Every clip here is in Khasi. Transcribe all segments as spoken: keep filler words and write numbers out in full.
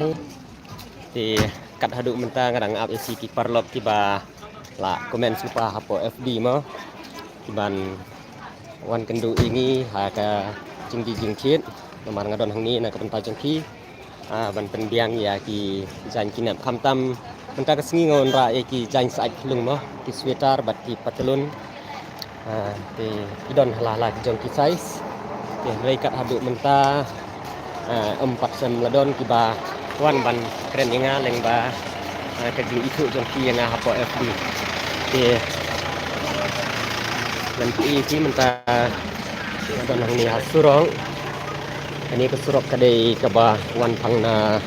Te kat haduh mynta nga dang ap ïa ki paralok kiba la comment lypa hapoh F B mo, kiban wan kynduh ïa ngi ha ka jingdih jingthied. Namar nga don hangne na ka bynta jong phi, ah, ban pynbiang ïa ki jaiñ ki nep, khamtam mynta ka sngi nga wanrah ïa ki jaiñ syaid khyllung mo, ki sweater bad ki patlun. Ah, te ki don hala hala ki jong ki size. Te hynrei kat haduh mynta, ah, ym pat sem la don kiba wan ban kren ïa nga lyngba, ah, ka jingithuh jong ki ïa nga hapoh F B. Te ngan pyni ïa phi mynta nga don hangne ha surok. Kane ka surok ka dei kaba wan phang na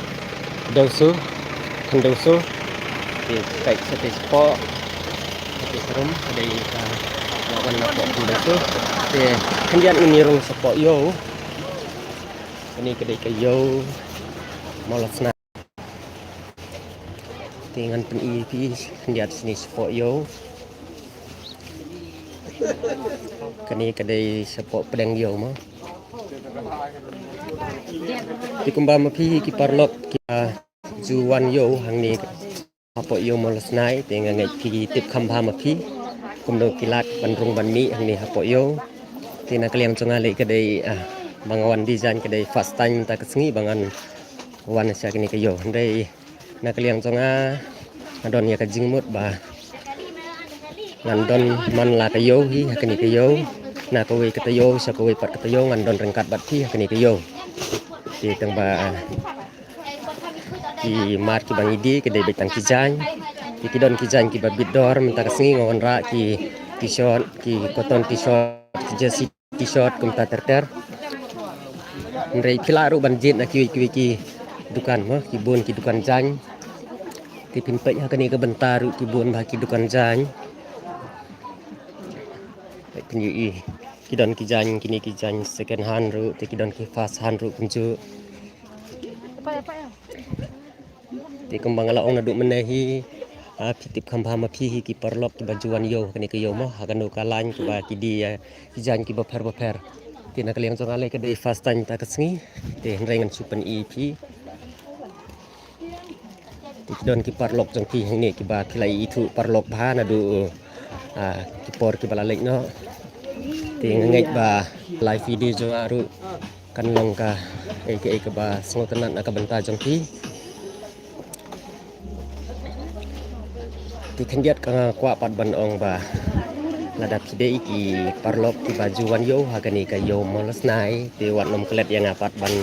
Dewsu, Khyndewsu. Te peit shatei shapoh, shatei sharum ka dei kaba wan napoh Khyndewsu. Te khyndiat ngin ïa rung shapoh ïew. Kane ka dei ka ïew Mawlasnai. Te ngan pyni ïa phi khyndiat shane shapoh ïew. Kane ka dei shapoh pdeng ïew mo. Te kumba ma phi hi ki paralok kiba ju wan ïew hangne hapoh ïew Mawlasnai, te nga ngeit phi tip kham bha ma phi kumno ki lad ban rung ban mih hangne hapoh ïew. Te na ka liang jong nga lei ka dei, ah, ba nga wan design ka dei first time mynta ka sngi ba ngan wan sha kane ka ïew. Hynrei na ka liang jong nga nga don ïa ka jingmut ba ngan don man la ka ïew hi ha kane ka ïew, na kawei ka taïew sha kawei pat ka taïew ngan don ryngkat bad phi ha kane ka ïew. Te tang ba ki mar kiba ngi die ki dei beit tang ki jaiñ. Te ki don ki jaiñ kiba bit dor, mynta ka sngi nga wanrah ki t-shirt, ki cotton t-shirt, ki jersey t-shirt kumta ter ter. Hynrei phi lah ruh ban jied na kiwei kiwei ki dukan mo, ki bun ki dukan jaiñ. Te phin peit ha kane ka bynta ruh ki bun bha ki dukan jaiñ. Peit phin ïohi ki don ki jaiñ, kine ki jaiñ second hand ruh, te ki don ki first hand ruh kumjuh. Te kumba nga la ong naduh mynne hi, ah, phi tip kham bha ma phi hi ki paralok kiba ju wan ïew ha kane ka ïew mo, ha kano ka line kiba ki die, ah, ki jaiñ kiba pher ba pher. Te na ka liang jong nga lei ka dei first time mynta ka sngi. Te hynrei ngan shu pyni ïa phi. Te ki don ki paralok jong phi hangne kiba phi la ithuh paralok bha naduh, ah, ki por kiba la leit noh. Te nga ngeit ba live video jong nga ruh kan long kaei kaei kaba sngewtynnat na ka bynta jong phi. Te khyndiat ka nga kwah pat ban ong ba lada phi dei ki paralok kiba ju wan ïew ha kane ka ïew Mawlasnai, te wat nym klet ïa nga pat ban,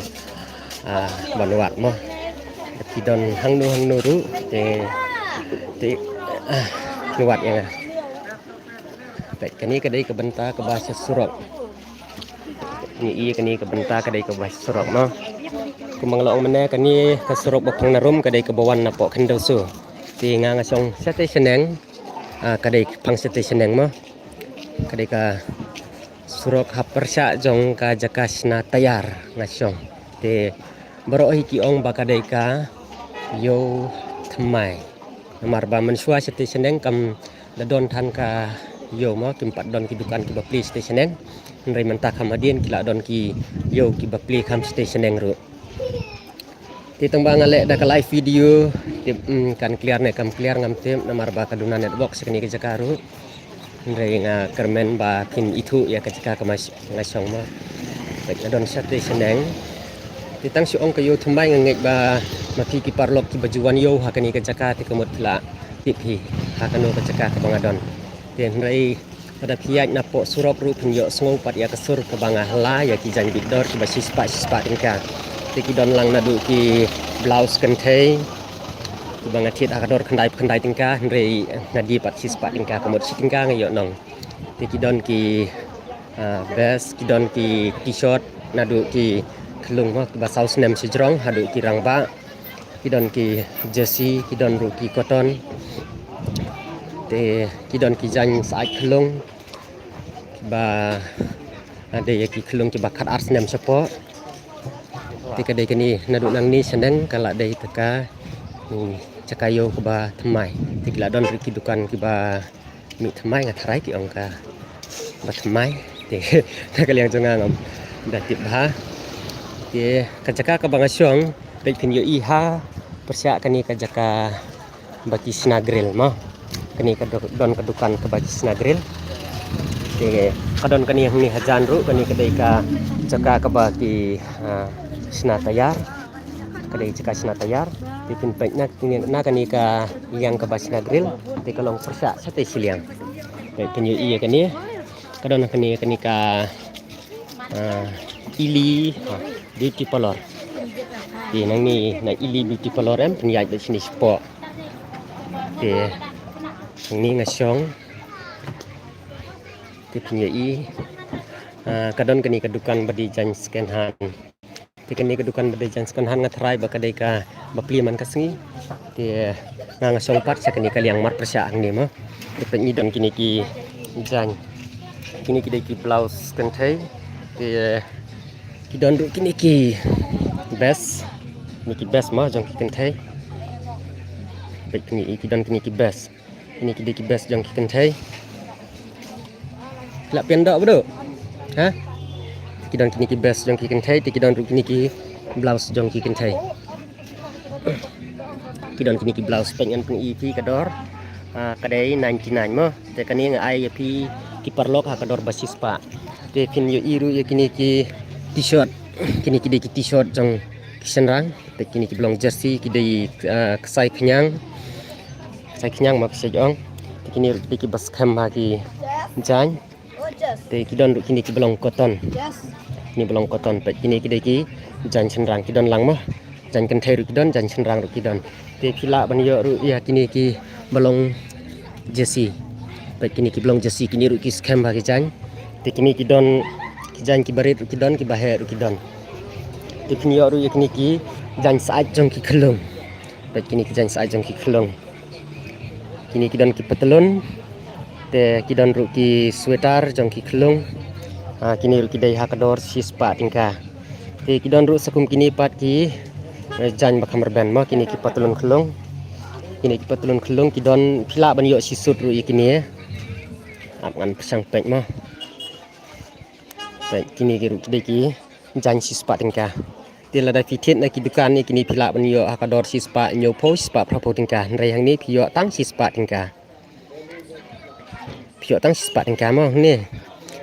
ah, ban wad mo. Phi don hangno hangno ruh te, te, ah, phin wad ïa nga. Peit kane ka dei ka bynta kaba sha surok. Ngi i kane ka bynta ka dei kaba surok mo. Kumba nga la ong mynne, kane ka surok ba phang na rum ka dei kaba wan napoh Khyndewsu. Te nga nga shong shatei shaneng, ah, ka dei phang shatei shaneng mo. Ka dei ka surok ha pyrshah jong ka jaka shna tayar nga shong. Te baroh hi ki ong ba ka dei ka ïew thymmai. Namar ba mynshuwa shatei shaneng kam da don than ka ïew mo, kim pat don ki dukan kiba plie shatei shaneng. Hynrei mynta kham hadien ki la don ki ïew kiba plie kham shatei shaneng ruh. Te tang ba nga leh da ka live video, te, mm, kan clear ne kam clear ngam tip, namar ba ka duna network sha kane ka jaka ruh. Hynrei nga kyrmen ba phin ithuh ïa ka jaka kaba nga shong mo. Peit nga don shatei shaneng. Te tang shu ong ka ïew thymmai nga ngeit ba ma phi ki paralok kiba ju wan ïew ha kane ka jaka te ka mut phi la tip hi ha kano ka jaka kaba nga don. Te hynrei lada phi ïaid napoh surok ruh phin ïohsngew pat ïa ka sur kaba nga hala ïa ki jaiñ bit dor kiba shispah shispah tyngka. Te ki don lang naduh ki blouse kynthei kiba nga thied ha ka dor khyndai khyndai tyngka, hynrei nga die pat shispah tyngka, ka mut shi tyngka nga ïoh nong. Te ki don ki, ah, vest, ki don ki t-shirt naduh ki khyllung mo, kiba saw snem shajrong haduh ki rangbah. Ki don ki jersey, ki don ruh ki cotton. Te ki don ki jaiñ syaid khyllung kiba, ah, dei ïa ki khyllung kiba khatar snem shapoh. Te ka dei kane naduh nangne shaneng ka la dei te ka, hmm, jaka ïew kaba thymmai. Te ki la don ruh ki dukan kiba mih thymmai, nga tharai ki ong kaba thymmai. Te na ka liang jong nga ngam da tip bha. Te ka jaka kaba nga shong Peit phin ïohi ha pyrshah kane ka jaka ba ki shna grill mo. Kane ka do-, don ka dukan kaba ki shna grill. Te ka don kane hangne hajan ruh, kane ka dei ka jaka kaba ki, ah, shna tayar. Ka dei jaka shna tayar. Te phin peit na kane, na kane ka liang kaba shna grill. Te ka long pyrshah shatei shiliang. Peit phin ïohi ïa kane. Ka don kane, kane ka, ah, Ili, ha, beauty parlor. Te nangne na Ili beauty parlor em, pynïaid da shini spot. Te nangne nga shong. Te pynïaid. Ah, ka don kane ka dukan ba dei jaiñ second hand. Te kane ka dukan ba dei jaiñ second hand nga tharai ba ka dei kaba plie man ka sngi. Te nga nga shong pat sha kane ka liang mar pyrshah hangne mo. Te peit ngi don kine ki jaiñ. Kine ki dei ki blouse kynthei. Te ki don ruh kine ki vest. Kine ki vest mo jong ki kynthei. Peit kine ki don kine ki vest. Kine ki dei ki vest jong ki kynthei. Lah pyndoh badu. Ha? Ki don kine ki vest jong ki kynthei, te ki don ruh kine ki blouse jong ki kynthei. Ki don kine ki blouse, peit ngan pyni ïa phi ka dor. Ah, ka dei ninety-nine mo. Te kane nga ai ïa phi ki paralok ha ka dor ba shispah. Te phin ïohi ruh ïa kine ki t-shirt. Kine ki dei ki t-shirt jong ki shynrang. Te kine ki ba long jersey, ki dei, ah, ksai khñiang. Ksai khñiang ma phi sa ong. Te kine ruh ki dei kiba skhem ha ki jaiñ. Te ki don ruh kine ki ba long cotton. Kine ba long cotton. Peit kine ki dei ki jaiñ shynrang, ki don lang mo. Jaiñ kynthei ruh ki don, jaiñ shynrang ruh ki don. Te phi lah ban ïoh ruh ïa kine ki ba long jersey. Peit kine ki ba long jersey, kine ruh ki skhem ha ki jaiñ. Te kine ki don ki jaiñ kiba rit ruh ki don, kiba heh ruh ki don. Te phin ïoh ruh ïa kine ki jaiñ syaid jong ki khyllung. Peit kine ki jaiñ syaid jong ki khyllung. Kine ki don ki patlun. Te ki don ruh ki sweater jong ki khyllung. Ah, kine ruh ki dei ha ka dor shispah tyngka. Te ki don ruh sa kum kine pat ki, eh, jaiñ ba kham rben mo, kine ki patlun khyllung. Kine ki patlun khyllung ki don, phi lah ban ïoh shi suit ruh ïa kine. Ap ngan pyrshang peit mo. Peit kine ki ruh ki dei ki jaiñ shispah tyngka. Te lada phi thied na ki dukan ne kine phi lah ban ïoh ha ka dor shispah hynñiewphew, shispah phraphew tyngka. Hynrei hangne phi ïoh tang shispah tyngka. Phi ïoh tang shispah tyngka mo hangne.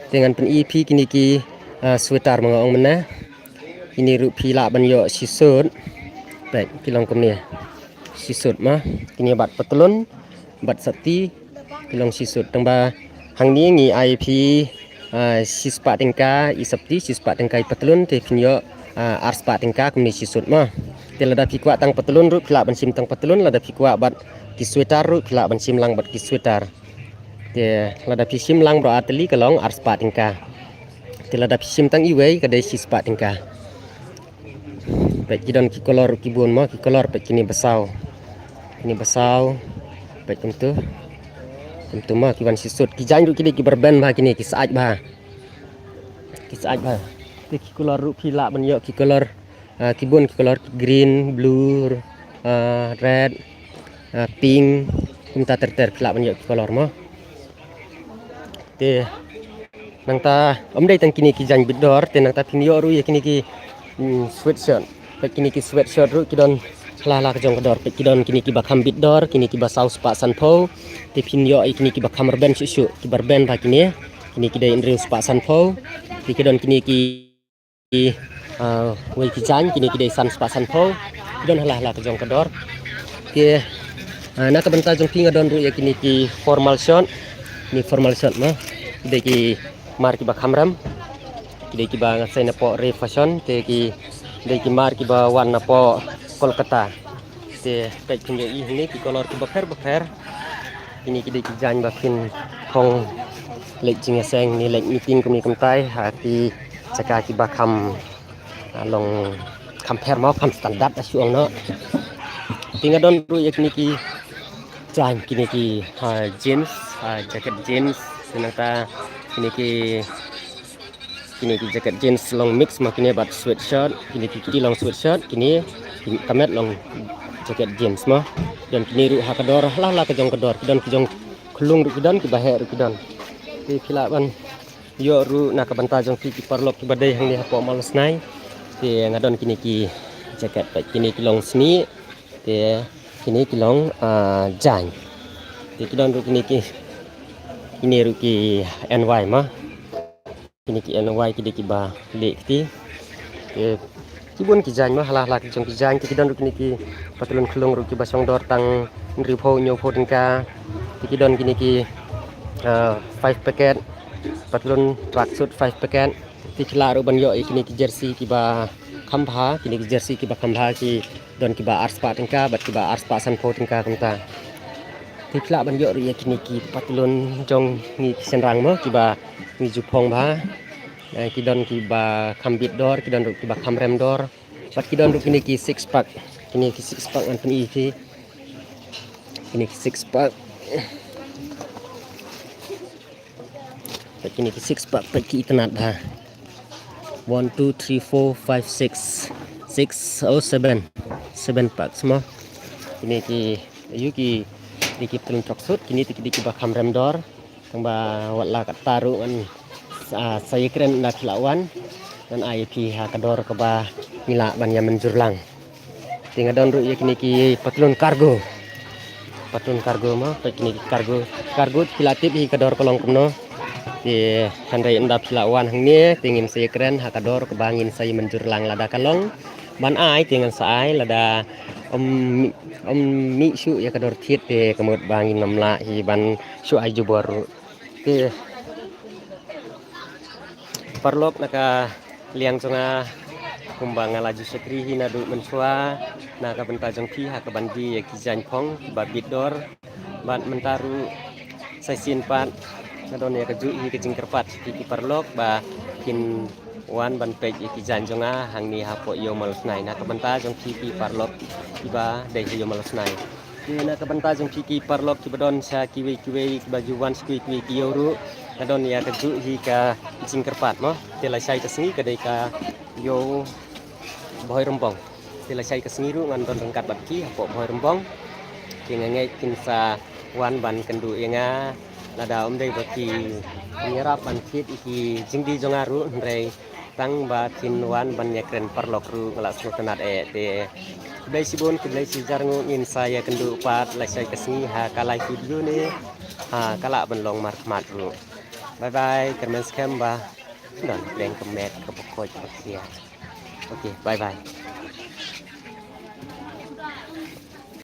Te ngan pyni ïa phi kine ki, ah, sweater ma nga ong mynne. Kine ruh phi lah ban ïoh shi suit. Peit ki long kumne. Shi suit mo. Kine bad patlun. Bad sopti ki long shi suit. Tang ba hangne ngi ai phi, ah, shispah tyngka i sopti, shispah tyngka i patlun, te phin ïoh, ah, arspah tyngka kumne shi suit mo. Te lada phi kwah tang patlun ruh phi lah ban shim tang patlun, lada phi kwah bad ki sweater ruh phi lah ban shim lang bad ki sweater. Te lada phi shim lang baroh artylli ka long arspah tyngka. Te lada phi shim tang iwei ka dei shispah tyngka. Peit ki don ki colour ki bun mo, ki colour, peit kine ba saw. Kine ba saw. Peit kumtu. Kumtu mo ki wan shi suit. Ki jaiñ ruh ki dei kiba rben bha kine, ki syaid bha. Ki syaid bha. Te ki colour ruh phi lah ban ïoh ki colour, ah, ki bun ki colour, ki green, blue, ah, red, ah, pink. Kumta ter ter phi lah ban ïoh ki colour mo. Te nangta ym dei tang kine ki jaiñ bit dor, te nangta phin ïoh ruh ïa kine ki, mm, sweatshirt. Peit kine ki sweatshirt ruh ki don hala hala ka jong ka dor. Peit ki don kine kiba kham bit dor, kine kiba saw spah sanphew. Te phin ïoh ïa kine kiba kham rben shuh shuh, kiba rben bha kine. Kine ki dei hynriew spah sanphew. Te ki don kine ki, ah, wei ki jaiñ, kine ki dei san spah sanphew. Ki don hala hala ka jong ka dor. Ki, ah, na ka bynta jong phi nga don ruh ïa kine ki formal shirt. Ni formal shirt mo. Ki dei ki mar kiba kham rem. Ki dei kiba nga sei napoh Ray Fashion, te ki dei ki mar kiba wan napoh Kolkata. Te peit phin ïohi hangne ki colour kiba pher ba pher. Kine ki dei ki jaiñ ba phin phong leit jingïaseng ne leit meeting kumne kumtai ha ki jaka kiba kham, ah, long kham pher mo, kham standard, ah, shu ong noh. Te nga don ruh ïa kine ki jaiñ, kine ki, ah, jeans, ah, jacket jeans, te nangta kine ki Kine ki jacket jeans long mix ma kine bad sweatshirt, kine ki kti long sweatshirt, kine ki ka met long jacket jeans ma. Don kine ruh ha ka dor, hala hala ka jong ka dor, ki don ki jong khlung ruh ki don, kiba heh ruh ki don. Te phi lah ban ïoh ruh na ka bynta jong phi ki paralok kiba dei hangne hapoh Mawlasnai. Te nga don kine ki jacket, peit kine ki long snieh, te kine ki long, ah, jaiñ. Te ki don ruh kine ki, kine ruh ki N Y ma. Kine ki N Y ki dei kiba lieh kti. Te ki bun ki jaiñ ma, hala hala ki jong ki jaiñ. Te ki don ruh kine ki patlun khlung ruh kiba shong dor tang hynriewphew hynñiewphew tyngka. Te ki don kine ki, ah, five packet, patlun tracksuit five packet. Te phi lah ruh ban ïoh ïa kine ki jersey kiba kham bha, kine ki jersey kiba kham bha ki don kiba arspah tyngka bad kiba arspah sanphew tyngka kumta. Te phi lah ban ïoh ruh ïa kine ki patlun jong ngi ki shynrang mo, kiba ngi ju phong bha. Eh, ki don kiba kham bit dor, ki don ruh kiba kham rem dor. Bad ki don ruh kine ki six pack. Kine ki six pack ngan pyni ïa phi. Kine ki six pack. Peit kine ki six pack, peit ki itynnad bha. One, two, three, four, five, six. Six, oh, seven. Seven packs mo. Kine ki, aïu ki, dei ki patlun tracksuit, kine te ki dei kiba kham rem dor. Tang ba wat la katta ruh ngan sa, sa ïakren, ynda phi lah wan ngan ai ïa phi ha ka dor kaba ngi lah ban ïa mynjur lang. Te nga don ruh ïa kine ki patlun cargo. Patlun cargo mo, peit kine ki cargo. Cargo phi lah tip hi ka dor ka long kumno. Te hynrei ynda phi lah wan hangne te ngin sa ïakren ha ka dor kaba ngin sa ïa mynjur lang, lada ka long ban ai te ngan sa ai, lada ym, ym mih shuh ïa ka dor thied te ka mut ba ngin ym lah hi ban shu ai jubor ruh. Te paralok, na ka liang jong nga, kumba nga la ju shakri hi naduh mynshuwa, na ka bynta jong phi ha kaban die ïa ki jaiñ phong ba bit dor bad mynta ruh sa shisien pat nga don ïa kajuh hi ka jingkyrpad sha phi ki paralok ba phin wan ban peit ïa ki jaiñ jong nga hangne hapoh Ïew Mawlasnai. Na ka bynta jong phi ki paralok kiba dei ha Ïew Mawlasnai. Te na ka bynta jong phi ki paralok kiba don sha kiwei kiwei, kiba ju wan sha kiwei kiwei ki ïew ruh, nga don ïa kajuh hi ka jingkyrpad mo. Te lashai ka sngi ka dei ka ïew Bhoirymbong. Te lashai ka sngi ruh ngan don ryngkat bad ki hapoh Bhoirymbong. Te nga ngeit kin sa wan ban kynduh ïa nga, lada ym dei ba ki ïarap ban thied ïa ki jingdie jong nga ruh, hynrei tang ba kin wan ban ïakren paralok ruh nga la sngewtynnad eh. Te khublei shibun, khublei shihajar nguh, ngin sa ïakynduh pat lashai ka sngi ha ka live video ne ha ka lah ban long markhmat ruh. Bye bye, kyrmen skhem ba don pdeng ka met kaba koit ba khia. Okay, bye bye.